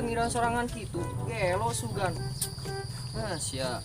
cengiran sorangan kitu. Gelo sugan. Nah, sia.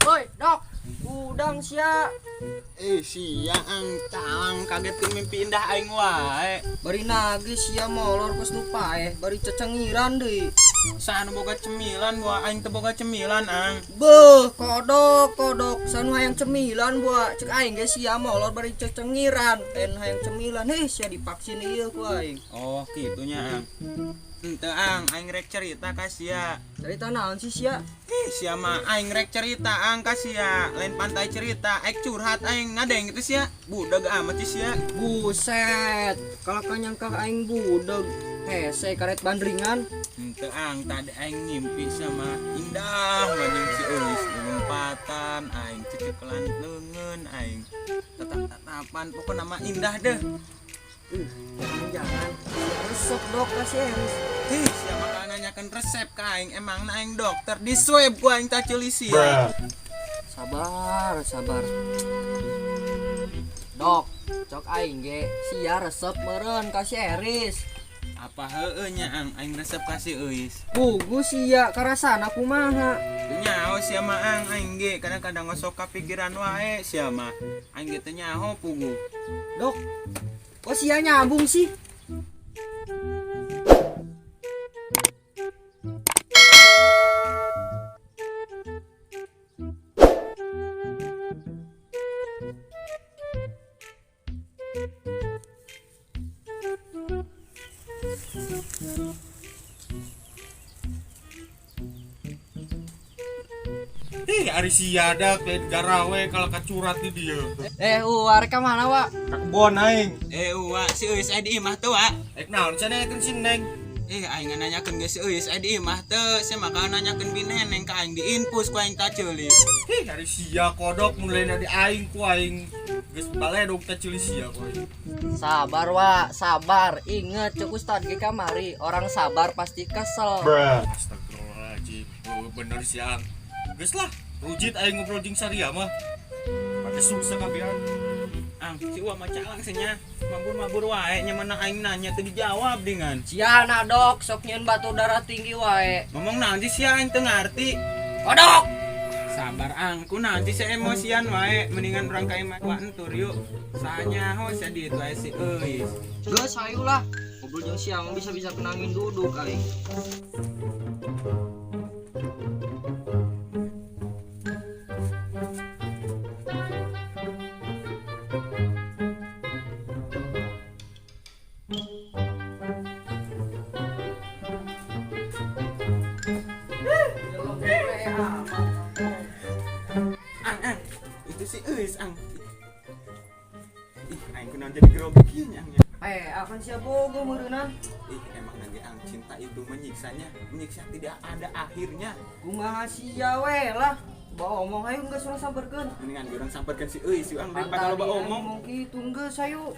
Woi, Dok. Udang sia. Eh, sia ang calang kaget mimpi indah aing wae. Bari nagih sia molor kos nu paeh, bari cecengiran deui. Sanu boga cemilan buah aing teu boga cemilan ang. Beuh, kodok, kodok, sanu hayang cemilan buah. Cek aing ge sia molor bari cecengiran. En hayang cemilan, heh sia divaksin ieu ku aing. Oh, kitunya ang. Henteu ang, aing rek cerita ka sia. Cerita naon sih sia? Ih, sia mah aing rek cerita ang ka sia. Lain pantai cerita, aing curhat aing ngadeng gitu sia. Budak amat sih sia. Buset, kalau kan nyangka aing budeg. Hese karet bandringan. Henteu ang, tadi aing ngimpi sama indah ngajeng si Euis lompatan aing cecekelan leungeun aing tatap-tatapan pokokna mah indah deh. Jangan resep dok kasih Eris. Ih, sia mah nanyakeun resep ka aing, emang na aing dokter di swab ku aing taceuli sia. Sabar, sabar. Dok, cok aing ge sia resep meureun ka si Eris. Apa heueuh nya ang aing resep ka si Euis. Pugu sia karasana kumaha? Nyaho sia mah ang aing ge kadang-kadang ngosok kapikiran wae sia mah. Aing ge teu nyaho pugu. Dok, kok sia nyambung sih? Ih, ari sia dak lain garawe kalau kacurat di dia. Eh, uar ka mana, Wak? Ka kebon aing. Eh, uwa si Euis aya di imah teu, Wak? Ek naon sia nanyakeun si Neng? Eh, aing nanyakeun ge si Euis aya di imah teu. Sia mah kalau nanyakeun bi neneng ka aing diinfus ku aing taceuli. Ih, ari sia kodok mun lain di aing ku aing geus baledog taceuli sia ku aing. Sabar, Wak, sabar. Ingat cek Ustad ge kamari, orang sabar pasti kesel. Astagfirullahaladzim. Oh, bener siang. Geus lah, rujit aing ngobrol jeung Saria mah. Pake susah kabehan. Ang, si Uwa mah calang senya. Mabur-mabur wae nya mana aing nanya teu dijawab dengan. Sia na dok, sok nyieun batu darah tinggi wae. Ngomong naon sih sia aing teu ngarti. Kodok. Sabar ang, ku nanti saya emosian wae, mendingan urang ka imah wa entur yuk. Sanya ho sia di itu aya si Euis. Geus hayu lah. Ngobrol jeung sia mah bisa-bisa kenangin duduk aing. Ang, ang, itu si Euis ang. Ih, aing kunaon jadi grogi kieu nya ang nya. Eh, akan sia bogo meureunna. Ih, emang nage ang cinta itu menyiksanya, menyiksa tidak ada akhirnya. Kumaha sia we lah. Bawa omong ayo geus urang samperkeun. Mendingan urang samperkeun si Euis yuk ang daripada loba omong. Ngomong kitu geus ayo.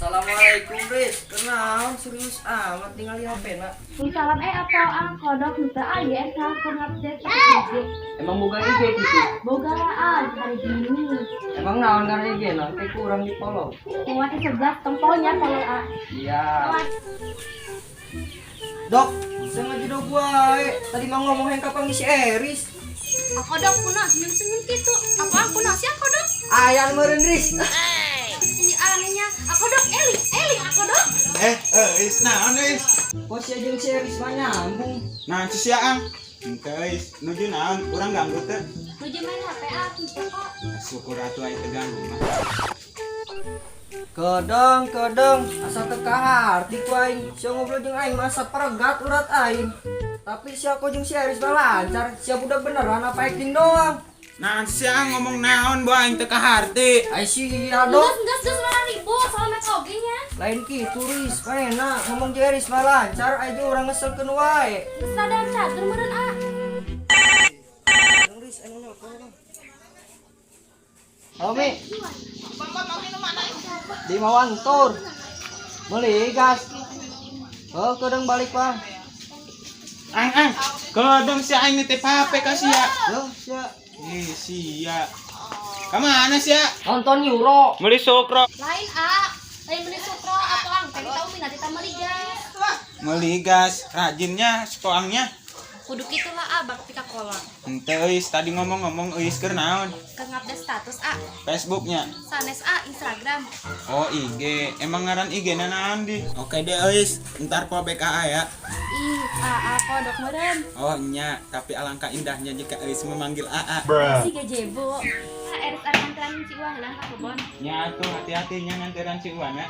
Assalamualaikum, Riz. Kenal serius amat ningali HP na. Salam atau ang kodok henteu aya eta pengupdate IG. Emang boga IG gitu. Boga ah hari gini. Emang naon karena IG na? Kayak kurang di follow. Kuat 11 temponya follow ah. Iya. Dok, sengaja dok wae. Tadi mau ngomong yang kapan ngisi Eris. Aku dok kuno senyum-senyum gitu. Apa aku nasi aku dok? Ayan meureun Riz. Ini Anehnya. Aku dok, eling, eling aku dok. Eh, Eis, naon Eis? Kok sia jeung si Eris mah nyambung. Nah, si sia ang. Henteu Eis, nuju naon? Urang ganggu teu? Nuju main HP ah, henteu kok. Syukur atuh aya teu ganggu mah. Kedeng, kedeng, asa teu kaharti ku aing. Sia ngobrol jeung aing masa peregat urat aing. Tapi sia kok jeung si Eris mah lancar. Sia budak beneran apa acting doang? Nah, si ang ngomong naon boh aing teu kaharti. Ai sia dok. Geus, geus, geus mana ribut soal make oge nya. Lain kitu Ris, mana ngomong jeung Eris mah lancar aja urang ngeselkeun wae. Geus rada cager meureun ah. Jeung Ris aing nelpon bang. Halo Mi. Di Mawantur. Beli gas. Oh, kedeng balik bang. Ang ang, kedeng si aing nitip HP ka sia. Loh, sia. Ih, sia. Kamana sia? Nonton Euro. Meuli sukro. Lain ah, lain beli sukro atau ang pengen tahu minat kita meuli gas. Meuli gas, rajinnya sekoangnya. Kudu kitu lah ah, bakti ka kolot. Henteu Eis, tadi ngomong-ngomong Eis keur naon? Keur ngupdate status ah, Facebooknya. Sanes ah Instagram. Oh, IG. Emang ngaran IG na naon di? Oke deh Eis, ntar po BKA ya. Ih, ah kodok meureun. Oh nya, tapi alangkah indahnya jika Eis memanggil AA. Si gajebo. Ah, Eris arek nganteran si Uang lah ka kebon. Nya tuh hati-hati nya nganteran si Uan ya.